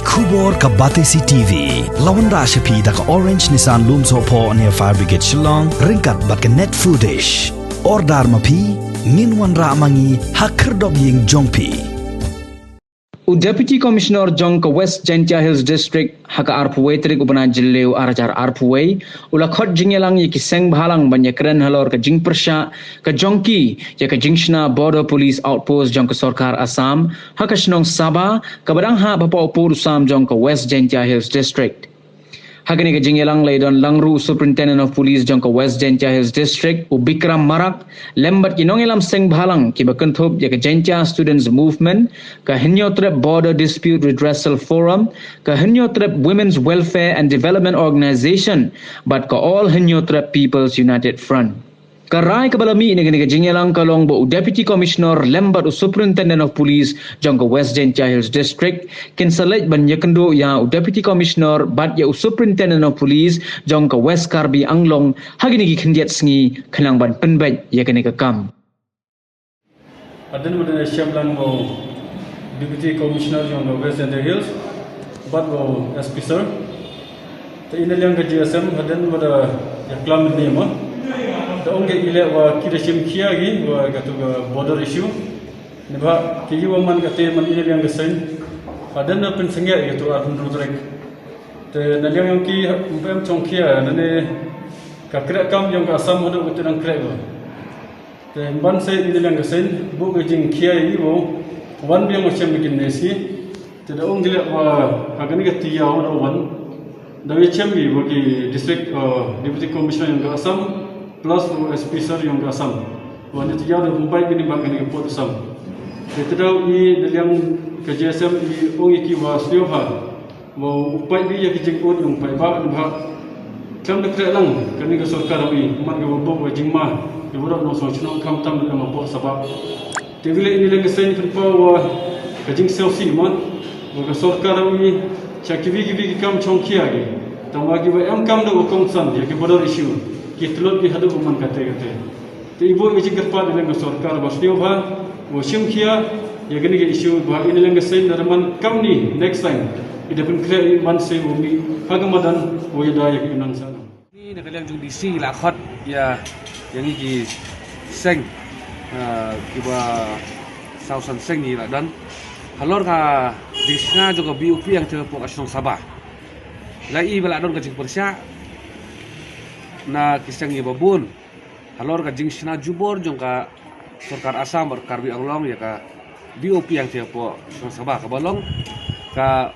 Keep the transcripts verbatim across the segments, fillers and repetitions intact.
Khubor ka Batesi T V la wanrah sha phi da ka Orange Nissan Lumsohphoh near Fire Brigade Shillong, ryngkat bad ka Net Foodish. Order ma phi, ngin wanrah ma ngi ha khyrdop ïing jong phi. U Deputy Commissioner jong ka West Jaintia Hills District ha ka arphew wei tarik u bnai Jylliew ar hajar arphew wei u la khot jingïalang ïa ki seng bhalang ban ïakren halor ka jingpyrshah ka jong ki ïa ka jingshna Border Police Outpost jong ka sorkar Assam ha ka shnong Saba, kaba dang hap hapoh u pud u sam jong ka West Jaintia Hills District. Ha kane ka jingïalang la ïadon lang ruh u Superintendent of Police jong ka West Jaintia Hills District, u Bikram Marak, lem bad ki nongïalam seng bhalang kiba kynthup ïa ka Jaintia Students Movement, ka Hynñiewtrep Border Dispute Redressal Forum, ka Hynñiewtrep Women's Welfare and Development Organization, bad ka All Hynñiewtrep People's United Front. Ka rai kaba la mih na kane ka jingïalang ka long ba u Deputy Commissioner lem bad u Superintendent of Police jong ka West Jaintia Hills District kin sa leit ban ïakynduh ïa u Deputy Commissioner bad ïa u Superintendent of Police jong ka West Karbi Anglong ha kine ki khyndiat sngi khnang ban pynbeit ïa kane ka kam. Hadien ba da shem lang ba u Deputy Commissioner jong ka West Jaintia Hills bad ba u S P sir. Te ïa na liang ka J S M hadien ba da ïaklam ne ma, da ong ki ïaleh ba ki da shim khia ki ba katu ka border issue. Neibhah ki ïa wa man kata man ïa na liang ka seng hadien da pynsangeh ïa katu arphew hynriew tarik. Te na liang jong ki ym pem chong khia, nangne ka kreh kam jong ka Assam haduh katu nang kreh ba. Te ban sei ïa na liang ka seng buh ka jingkhia ïa i ba wan biang ba shem ïa kine ki. Te da ong ki leh ba ha kane ka tiaw da wan da ïa shem ïa ba ki district, uh, Deputy Commissioner jong ka Assam plus u S P sir jong ka Assam. Wan ïa tiaw da Mumbai kine ba kane ka pud Assam. Te te da ïa na liang ka J S M i ong ïa ki ba sngewbha ba u paidbah ïa ki jingud jong u paidbah, neibhah khlem da khreh lang kane ka sorkar jong i man ka ba bok ba jingma ïa baroh nongshong shnong khamtam ïa ma pok sabab. Te wi leh ïa leh ka seng pynpaw wa ka jingsngewsih ma wa ka sorkar jong i sha kiwi kiwi ki kam chong khia ki. Tang wa ki ba em kam da u kongsan ïa ki border issue ki tlot ki haduh man kate kate. Te i bun ka jingkyrpad ïa leng ka sorkar ba sngewbha wa shim khia ïa kane ka issue ba ïa leng ka seng na man kam ni next time i da pynkhreh i man seng wa mi ha ka madan wa ïa da ïa ka nang sana. Ni na ka liang jong D C la khot ïa ïa ngi ki seng, ah, kiba saw san seng ngi la don halor ka jingshna jong ka B O P ïa ka shnong Saba. La i ba la don ka jingpyrshah na ki seng ïa ba bun halor ka jingshna jubor jong ka sorkar Assam bad Karbi Anglong ïa ka B O P ïa ka shnong Saba kaba long ka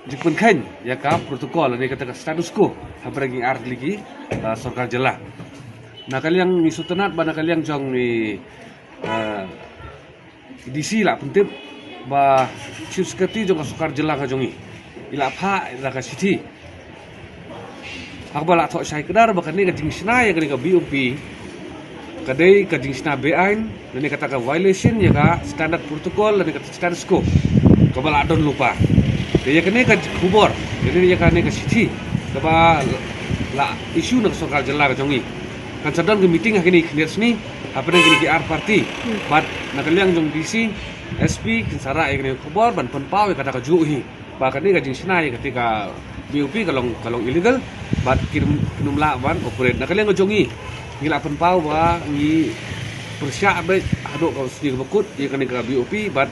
jingpynkheiñ ïa ka protocol ne kata ka status quo ha pyrshah ki ar tylli ki, ah, sorkar jylla. Na ka liang ngi sngewtynnat ba na ka liang jong ngi, ah, D C la pyntip ba Chief Secretary jong ka sorkar jylla ka jong ngi i la phah da ka shithi ha kaba la thoh shai kdar ba kane ka jingshna ïa kane ka B O P ka dei ka jingshna beaiñ lane kata ka violation ïa ka standard protocol lane kata standard scope kaba la don lypa. Te ïa kane ka khubor, ïa kane, ïa kane ka shithi kaba la issue na ka sorkar jylla ka jong ngi kan sa don ka meeting ha kine ki khyndiat sngi hapdeng kine ki ar party. Bad na ka liang jong D C, S P kin sa rah ïa kane ka khubor ban pynpaw ïa kata kajuh hi ba kane ka jingshna ïa kata ka B O P ka long, ka long illegal bad kin ym lah ban operate. Na ka liang ka jong ngi ngi la pynpaw ba ngi pyrshah beit haduh ka sngi kaba kut ïa kane ka B O P bad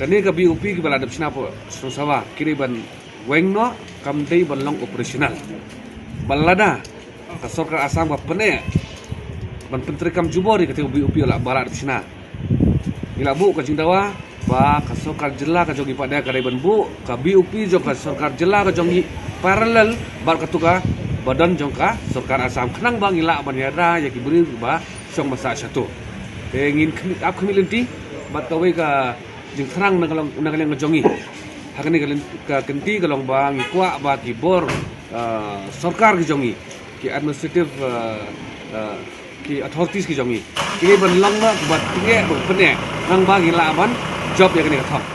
kane ka B O P kiba la dep shna hapoh shnong Saba ki dei ban weng noh, kam dei ban long operational. Ba lada ka sorkar Assam ka pyneh ban pyntreikam jubor ïa kata ka B O P la ba la dep shna, ngi la buh ka jingdawa ba ka sorkar jylla ka jong ngi pat ka dei ban buh ka B O P jong ka sorkar jylla ka jong ngi parallel bad katu kaba don jong ka sorkar Assam khnang ba ngi lah ban ïada ïa ki briew ba shong ba sah shato. Te ngin khmih, ap khmih lynti bad kawei ka jingthrang na ka long, na ka liang ka jong ngi. Ha kane ka lyn-, ka kynti ka long ba ngi kwah ba ki bor, ah, sorkar ki jong ngi, ki administrative, ah, ah, ki authorities ki jong ngi, ki dei ban long ba ki bad ki ngi ba pyneh nang ba ngi lah ban jop ïa kane ka thong.